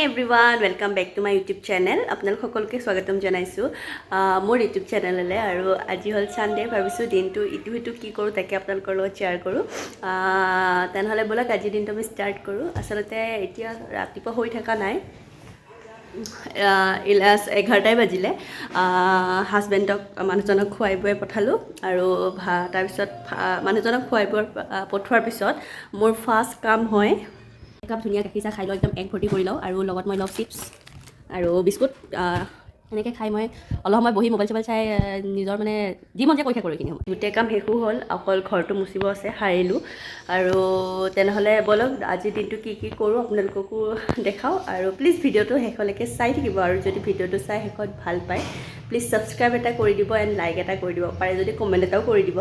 Everyone, welcome back to my YouTube channel. আপোনালোক সকলোকে স্বাগতম জনাইছোঁ মোৰ ইউটিউব চেনেললৈ। আৰু আজি হ'ল ছানডে। ভাবিছোঁ দিনটো ইটো সিটো কি কৰোঁ, তাকে আপোনালোকৰ লগত শ্বেয়াৰ কৰোঁ। তেনেহ'লে ব'লক, আজিৰ দিনটো আমি ষ্টাৰ্ট কৰোঁ। আচলতে এতিয়া ৰাতিপুৱা হৈ থকা নাই, 11টাই বাজিলে। হাজবেণ্ডক, মানুহজনক খুৱাই বোৱাই পঠালোঁ আৰু তাৰপিছত মানুহজনক খুৱাই বোৱাই পঠোৱাৰ পিছত মোৰ ফাৰ্ষ্ট কাম হয় একাপ ধুনীয়া গাখীৰ চাহ খাই লওঁ, একদম এক ভৰ্তি কৰি লওঁ। আৰু লগত মই লওঁ চিপছ আৰু বিস্কুট। এনেকৈ খাই মই অলপ সময় বহি মোবাইল চোবাইল চাই নিজৰ মানে যি মন যায় কৰি থাকোঁ। এইখিনি সময় গোটেই কাম শেষো হ'ল, অকল ঘৰটো মুচিব আছে, সাৰিলোঁ। আৰু তেনেহ'লে ব'লক, আজিৰ দিনটো কি কি কৰোঁ আপোনালোককো দেখাওঁ। আৰু প্লিজ ভিডিঅ'টো শেষলৈকে চাই থাকিব। আৰু যদি ভিডিঅ'টো চাই শেষত ভাল পায়, প্লিজ ছাবস্ক্ৰাইব এটা কৰি দিব এণ্ড লাইক এটা কৰি দিব পাৰে যদি কমেণ্ট এটাও কৰি দিব।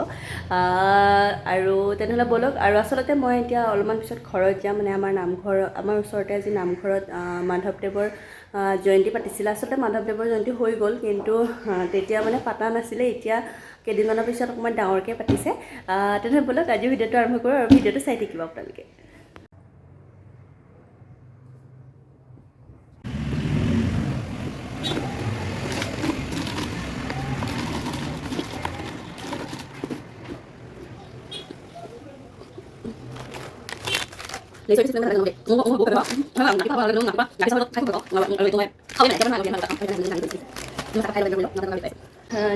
আৰু তেনেহ'লে ব'লক। আৰু আচলতে মই এতিয়া অলপমান পিছত ঘৰত যাম। মানে আমাৰ নামঘৰ, আমাৰ ওচৰতে আজি নামঘৰত মাধৱদেৱৰ জয়ন্তী পাতিছিলে। আচলতে মাধৱদেৱৰ জয়ন্তী হৈ গ'ল, কিন্তু তেতিয়া মানে পাতা নাছিলে। এতিয়া কেইদিনমানৰ পিছত অকণমান ডাঙৰকৈ পাতিছে। তেনেহ'লে ব'লক, আজি ভিডিঅ'টো আৰম্ভ কৰোঁ আৰু ভিডিঅ'টো চাই থাকিব আপোনালোকে।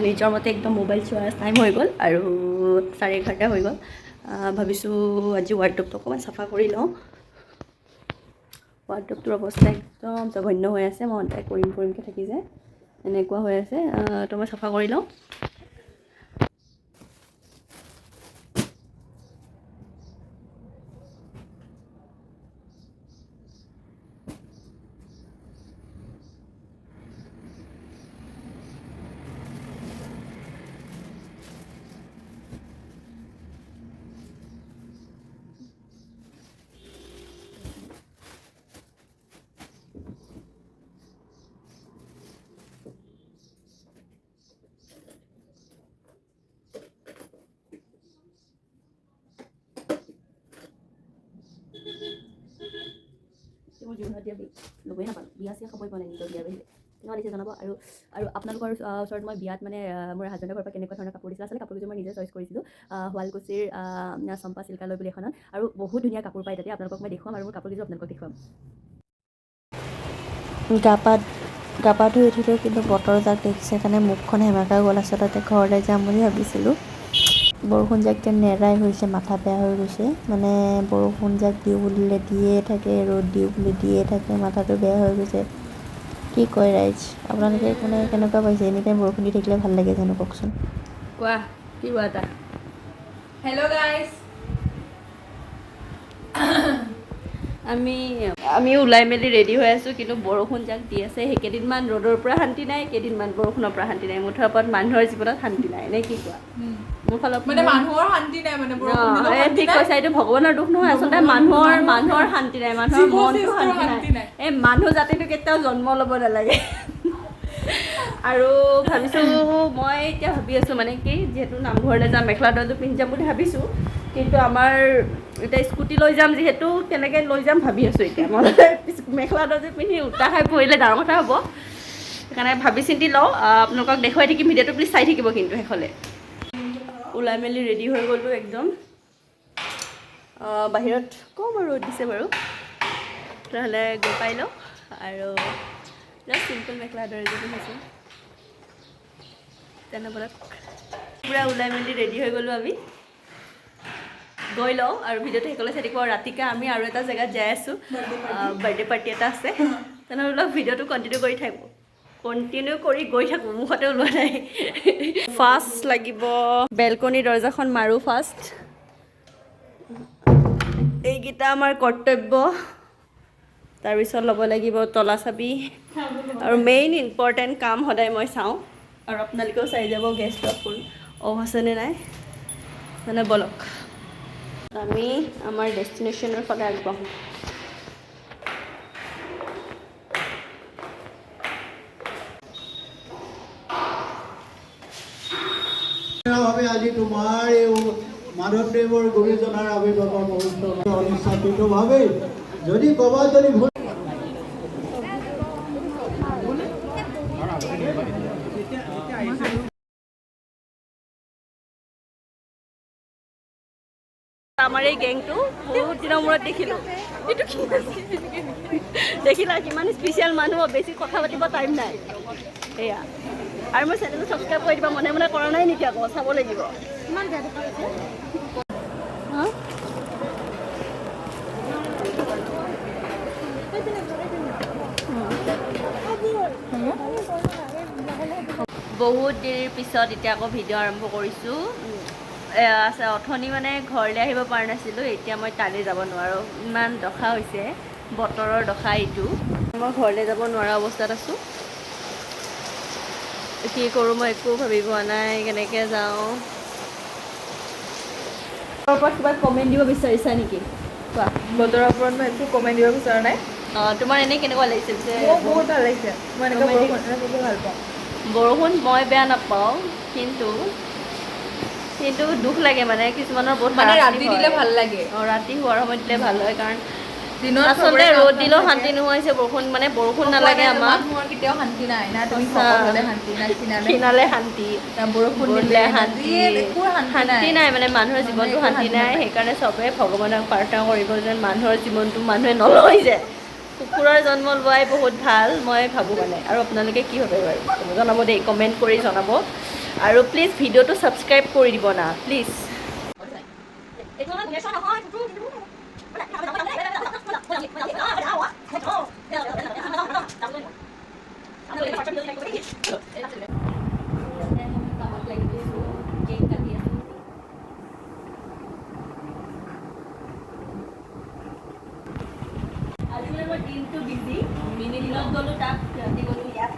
নিজৰ মতে একদম মোবাইল চোৱা টাইম হৈ গ'ল আৰু 11:30 হৈ গ'ল। ভাবিছোঁ আজি ৱাৰ্ডৰ'বটো অকণমান চাফা কৰি লওঁ। ৱাৰ্ডৰ'বটোৰ অৱস্থা একদম জঘন্য হৈ আছে। মই সদায় কৰিম কৰিমকৈ থাকি যায়, এনেকুৱা হৈ আছে। তো মই চাফা কৰি লওঁ। মোৰ জীৱনত দিয়া ল'বই নাপালোঁ, বিয়া চিয়া খাবই পোৱা নাই নিজৰ বিয়াৰ বাহিৰে। কেনেকুৱা লাগিছে জনাব। আৰু আৰু আপোনালোকৰ ওচৰত মই বিয়াত মানে মোৰ হাজবেণ্ডৰ ঘৰৰ পৰা কেনেকুৱা ধৰণৰ কাপোৰ দিছিলে, আচলতে কাপোৰ কেইযোৰ মই নিজে চইচ কৰিছিলোঁ শুৱালকুছিৰ চম্পা চিল্কালয় বুলি এখনত। আৰু বহুত ধুনীয়া কাপোৰ পায় তাতে। আপোনালোকক মই দেখুৱাম আৰু মোৰ কাপোৰ কেইযোৰ আপোনালোকক দেখুৱাম। গা পা ধুই উঠিলোঁ, কিন্তু বতৰ যাক দেখিছে কাৰণে মুখখন সেমেকা গ'ল। আচলতে ঘৰলৈ যাম বুলি ভাবিছিলোঁ। বৰষুণ যাক যেন নেৰাই হৈছে, মাথা বেয়া হৈ গৈছে। মানে বৰষুণ যাক দিওঁ বুলিলে দিয়ে থাকে, ৰ'দ দিওঁ বুলি দিয়ে থাকে, মাথাটো বেয়া হৈ গৈছে। কি কয় ৰাইজ, আপোনালোকে মানে কেনেকুৱা পাইছে? এনি টাইম বৰষুণ দি থাকিলে ভাল লাগে জানো, কওকচোন? কোৱা, কি কোৱা এটা। Hello' guys. আমি আমি ওলাই মেলি ৰেডি হৈ আছোঁ, কিন্তু বৰষুণ যাক দি আছে। সেইকেইদিনমান ৰ'দৰ পৰা শান্তি নাই, কেইদিনমান বৰষুণৰ পৰা শান্তি নাই। মুঠৰ ওপৰত মানুহৰ জীৱনত শান্তি নাই নে কি কোৱা? মোৰ ফালৰ মানে মানুহৰ শান্তি নাই, মানে বৰষুণ দিলেও এই শান্তি ঠিক নাই। কৈছা। এইটো ভগৱানৰ দুখ নহয়, আচলতে মানুহৰ মানুহৰ শান্তি নাই, মানুহৰ জীৱ মনটো শ্ৰেষ্ঠৰ শান্তি শান্তি নাই। নাই। এই মানুহ জাতিটো কেতিয়াও জন্ম ল'ব নালাগে। আৰু ভাবিছোঁ, মই এতিয়া ভাবি আছোঁ মানে কি, যিহেতু নামঘৰলৈ যাম, মেখেলা চাদৰযোৰ পিন্ধি যাম বুলি ভাবিছোঁ। কিন্তু আমাৰ এতিয়া স্কুটি লৈ যাম যিহেতু, কেনেকৈ লৈ যাম ভাবি আছোঁ। এতিয়া মই মেখেলা চাদৰযোৰ পিন্ধি উল্টা খাই পৰিলে ডাঙৰ কথা হ'ব। সেইকাৰণে ভাবি চিন্তি লওঁ। আপোনালোকক দেখুৱাই থাকিম ভিডিঅ'টো, প্লিজ চাই থাকিব কিন্তু শেষলৈ। ওলাই মেলি ৰেডি হৈ গ'লোঁ একদম। বাহিৰত কম আৰু ৰ'দ দিছে বাৰু। তেনেহ'লে গৈ পাই লওঁ। আৰু জাষ্ট চিম্পল মেখেলা চাদৰ এযোৰ পিন্ধিছোঁ। তেনে ব'লক, পূৰা ওলাই মেলি ৰেডি হৈ গ'লোঁ। আমি গৈ লওঁ আৰু ভিডিঅ'টো শেষলৈ চাই থাকিব। ৰাতিকে আমি আৰু এটা জেগাত যাই আছোঁ, বাৰ্থডে পাৰ্টি এটা আছে। তেনেহ'লে অলপ ভিডিঅ'টো কণ্টিনিউ কৰি থাকোঁ, কণ্টিনিউ কৰি গৈ থাকোঁ। মুখতে ওলোৱা নাই। ফাৰ্ষ্ট লাগিব বেলকনি দৰ্জাখন মাৰোঁ ফাৰ্ষ্ট। এইকেইটা আমাৰ কৰ্তব্য। তাৰপিছত ল'ব লাগিব তলা চাবি। আৰু মেইন ইম্পৰ্টেণ্ট কাম সদায় মই চাওঁ আৰু আপোনালোকেও চাই যাব, গেছটো ফুল অফ আছেনে নাই। মানে ব'লক, আমি আমাৰ ডেষ্টিনেশ্যনৰ ফালে আগবাঢ়োঁ। ভাৱে আজি তোমাৰ এই মাধৱদেৱৰ গুৰুজনাৰ আৱিৰ্ভাৱ মহোৎসৱ অনিচ্ছাকৃতভাৱে যদি ক'ৰবাত যদি ভুল আমাৰ এই গেংটো বহুত দিনৰ মূৰত দেখিলোঁ। এইটো কি দেখিলা, কিমান স্পেচিয়েল মানুহ, বেছি কথা পাতিব টাইম নাই। সেয়া আৰু মোৰ চেনেলটো ছাবস্ক্ৰাইব কৰি দিবা, মনে মনে কৰা নাই নেকি আকৌ চাব লাগিব। বহুত দেৰিৰ পিছত এতিয়া আকৌ ভিডিঅ' আৰম্ভ কৰিছোঁ। আছে অথনি মানে ঘৰলৈ আহিব পৰা নাছিলোঁ, এতিয়া মই তালৈ যাব নোৱাৰোঁ, ইমান দশা হৈছে বতৰৰ দশা এইটো। মই ঘৰলৈ যাব নোৱাৰা অৱস্থাত আছোঁ, কি কৰোঁ মই একো ভাবি পোৱা নাই, কেনেকৈ যাওঁ। ওপৰত কিবা কমেণ্ট দিব বিচাৰিছা নেকি কোৱা? বতৰৰ ওপৰত মই একো কমেণ্ট দিব বিচৰা নাই। অঁ, তোমাৰ এনেই কেনেকুৱা লাগিছে পিছে? মোৰ বহুত ভাল লাগিছে, মই এনেকুৱা Romantic. বৰষুণ বহুত ভাল পাওঁ। বৰষুণ মই বেয়া নাপাওঁ, কিন্তু কিন্তু দুখ লাগে মানে কিছুমানৰ বহুত মানে হাৰাশাস্তি ৰাতি দিলে হয়। ভাল লাগে। অঁ, ৰাতি হোৱাৰ সময়ত দিলে ভাল হয়, কাৰণ দিনত আচলতে চবৰে কাম ৰ'দ চাম দিলেও থাকে। শান্তি নোহোৱা হৈছে, বৰষুণ মানে বৰষুণ নালাগে আমাক। মানুহৰ কেতিয়াও শান্তি নাই, না তুমি সঁচা। শকত হ'লে শান্তি, না ক্ষীণালে, ক্ষীণালে শান্তি, না বৰষুণ দিলে দিলে শান্তি, যিয়ে একো শান্তি শান্তি নাই, মানে মানুহৰ জীৱনটো একো শান্তি শান্তি নাই। নাপায়। সেইকাৰণে চবে ভগৱানক প্ৰাৰ্থনা কৰিব যেন মানুহৰ জীৱনটো মানুহে নলয়, যে কুকুৰৰ জন্ম লোৱাই বহুত ভাল মই ভাবোঁ মানে। আৰু আপোনালোকে কি ভাবে বাৰু জনাব দেই, কমেণ্ট কৰি জনাব। আৰু প্লিজ ভিডিঅ'টো ছাবস্ক্ৰাইব কৰি দিব না প্লিজ। কেক কাটি আছোঁ। আজি মানে মই দিনটো বিজি, মিনি দিনত গ'লোঁ তাত, ৰাতি গ'লোঁ ইয়াত,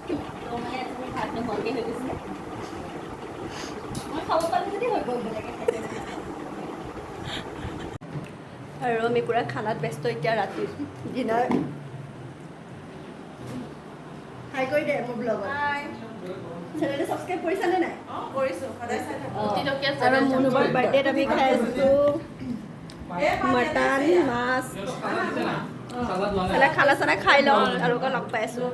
তো মানে আজি মোৰ ভাত নোহোৱাকৈ হৈ গৈছে। মই খাব পালোঁ যদি হৈ গ'ল, বেলেগে খাইছে। আৰু আমি পূৰা খানাত ব্যস্ত এতিয়া, ৰাতি ডিনাৰ। হাই কৰি দে মোৰ ব্লগত। চেনেলটো ছাবস্ক্ৰাইব কৰিছানে নাই? আৰু মুনুবৰ বাৰ্থডেত আমি খাই আছোঁ মটন মাছ। খানা চানা খাই লওঁ আৰু লগ পাই আছোঁ।